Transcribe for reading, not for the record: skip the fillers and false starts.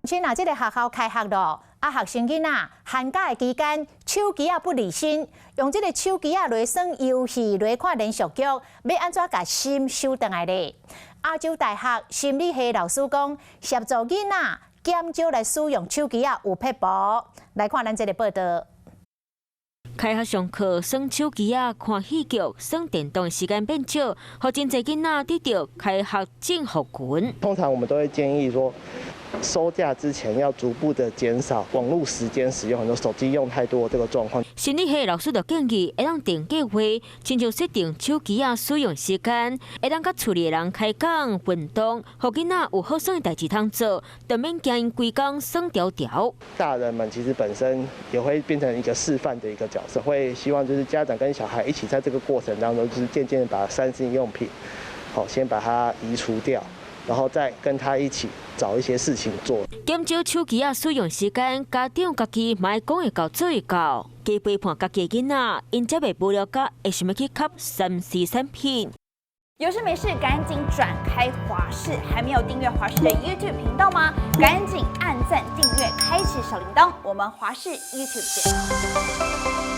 先啊，這个學校開學咯，啊，學生囡仔寒假的期間手機仔不離身，用這个手機仔來耍遊戲，來看連續劇，欲按怎共心收轉來咧？亞洲大學心理系老師講，協助囡仔減少來使用手機仔有撇步。來看咱這个報道。開學上課，耍手機仔、看戲劇、耍電動時間變少，予真濟囡仔得著開學症候群。通常我們都會建議說，收假之前要逐步的減少網路時間使用，很多手機用太多這個狀況。心理系老師就建議，會當定計劃，親像設定手機仔使用時間，會當佮厝裡的人開講運動，予囡仔有好耍的代誌通做，就免驚𪜶規工耍牢牢。大人們其實本身也會變成一個示範的一個角色，會希望就是家長跟小孩一起在這個過程當中，就是漸漸把3C 用品，好先把它移除掉。然後再跟他一起找一些事情做。減少手機仔使用時間，家長家己嘛愛講會到做會到，加陪伴家己的囡仔，𪜶才袂無聊甲會想欲去磕3C 產品。有事沒事趕緊轉開華視，還沒有訂閱華視的 YouTube 頻道嗎？趕緊按讚訂閱，開啟小鈴鐺。我們華視 YouTube 見。